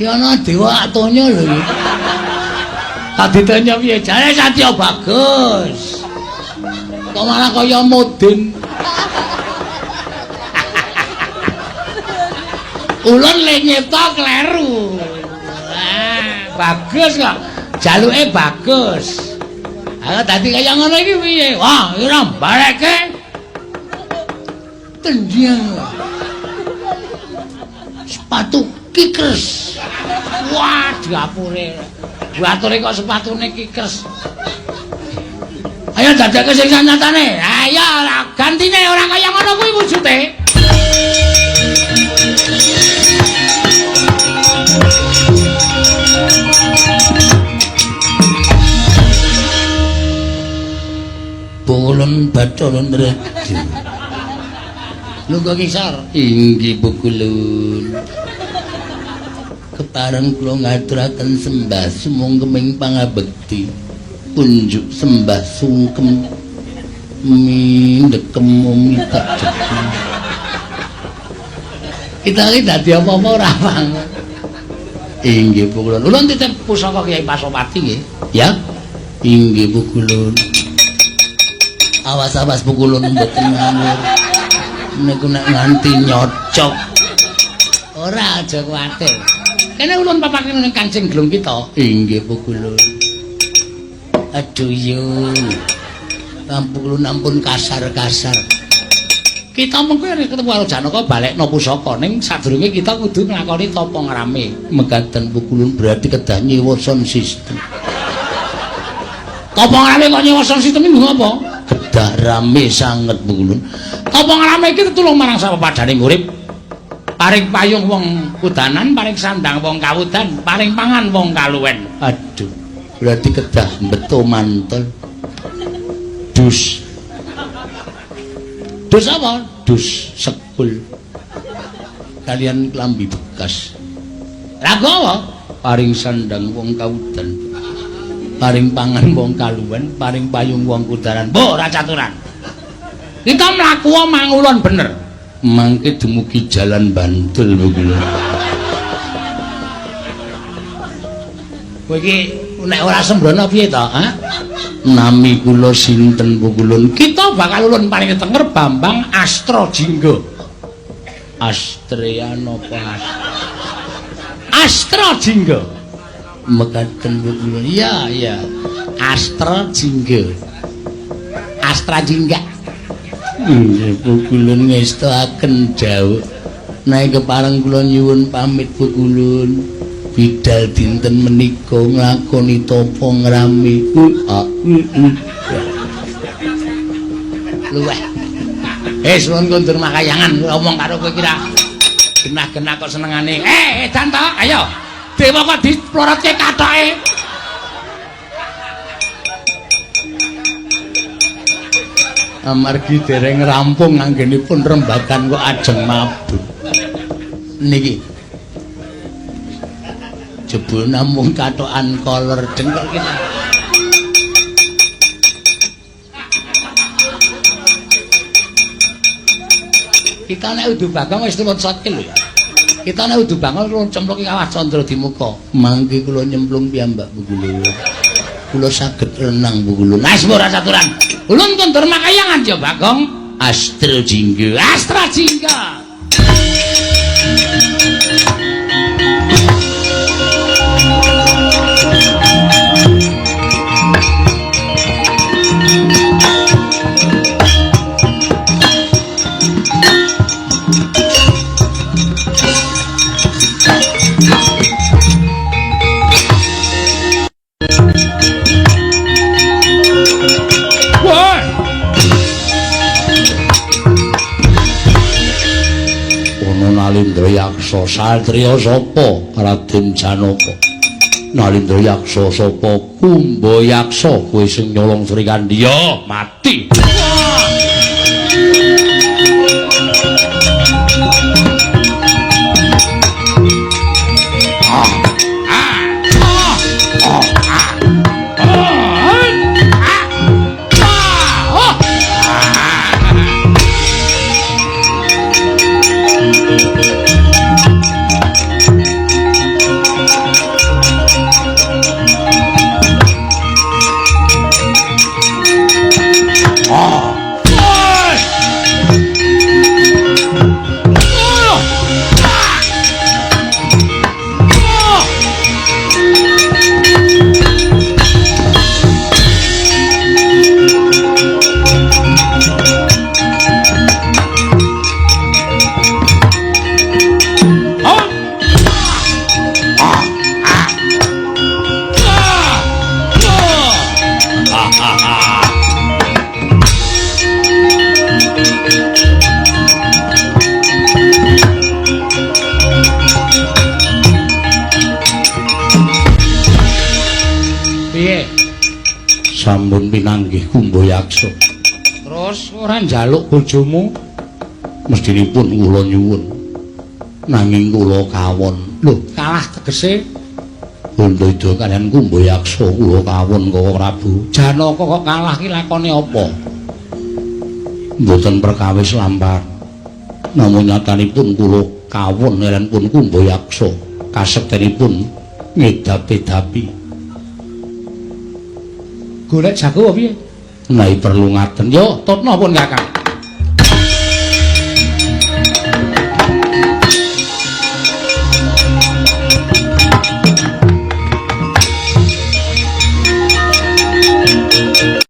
Ki ana dewa atonya lho iki. Tak ditanya piye? Jare Satya bagus. Kok malah kaya mudin. Ulun le nyipta kleru. Ah, bagus kok. Jaluke bagus. Ah, dadi kaya ngono iki piye? Wah, ora baleke. Tendang. Sepatu kikers. Wah, dapure. Bature kok sepatune kikers. Ayo dadake sing sanyatane. Ayo gantine ora kaya ngono kuwi wujude. Pukulun Bathara Nredi. Lungguh kisar. Inggih pukulun. Kepareng kula ngaturaken sembah sumungkeming pangabekti. Kunjuk sembah sungkem mindekem umi tak jeki. Kita iki dadi apa-apa ora banget. Inggih pukulun. Ulun titip pusaka Kyai Pasopati nggih. Ya. Inggih pukulun. Awas-awas pukulun mboten ngawur. Niku nek nganti nyocok. Ora aja kuwatir. Kene ulun papake ning kancing glung kita. Inggih pukulun. Aduh yo. Pukulun ampun kasar-kasar. Kita mengko nek ketemu karo Janaka balekno pusaka ning sadurunge kita kudu nglakoni tapa ngrame. Mekaten pukulun berarti kedah nyewa sound system. Tapa ngrame kok nyewa sound system iki nggo apa? Kedah rame sanget pukulun. Tapa ngrame iki tetulung marang sapepadhaning urip. Paring payung wong kudanan, paring sandang wong kawudan, paring pangan wong kaluwen. Aduh, berarti kedah mbeto mantel. Dus. Dus apa? Dus sekul. Kalian klambi bekas. Lagu apa? Paring sandang wong kawudan. Paring pangan wong kaluwen, paring payung wong kudanan. Mbok ora caturan. Kita mlaku mangulon bener. Mangke dumugi jalan Bantul begitu. Kowe iki nek ora sembrono piye to, ha? Nami kula sinten pukulun? Kita bakal ulun paling tenger Bambang Astra Jingga. Astrea napa Astra Jingga. Mekaten pukulun. Iya, iya. Astra Jingga. Astra Jingga. Nggih, pukulun ngestoaken jauh. Nek kepareng kula nyuwun pamit pukulun. Bidal dinten menika nglakoni tapa ngrame. Luweh. Suwun kondur makayangan ngomong karo kowe kira genah-genah kok senengane. Edan to, ayo. Dewa kok diplorotke kathoke. Amargi dereng rampung anggenipun rembagan kok ajeng mabur. Niki. Jebul namung kathokan kolor dengkul kita. Kita nek udu Bagong wis turun sotkil lho ya. Kita nek udu Bagong turun cemplung kawah Candra di muka. Mangke kula nyemplung piyambak Bu Gulun. Kula saged renang Bu Gulun. Wis ora caturan. Ulun kondur makayangan ya Bagong. Astra Jingga. Astra Jingga. Nalindra Yaksa satriya sapa Raden Janaka? Nalindra Yaksa sapa Kumba Yaksa? Kowe sing nyolong Srikandhi ya mati. Sampun pinanggih Kumbayaksa. Terus ora njaluk bojomu? Mestinipun kula nyuwun. Nanging kula kawon. Lho, kalah tegese? Bondayda kaliyan Kumbayaksa kula kawon Kaka Prabu. Janaka kok kalah ki lakone apa? Mboten perkawis lampar. Namung nyatanipun kula kawon kaliyan pun Kumbayaksa kasektenipun ngedap-edapi. Golek jago apa piye? Menawi perlu ngaten. Yo, tutna pun Kakang.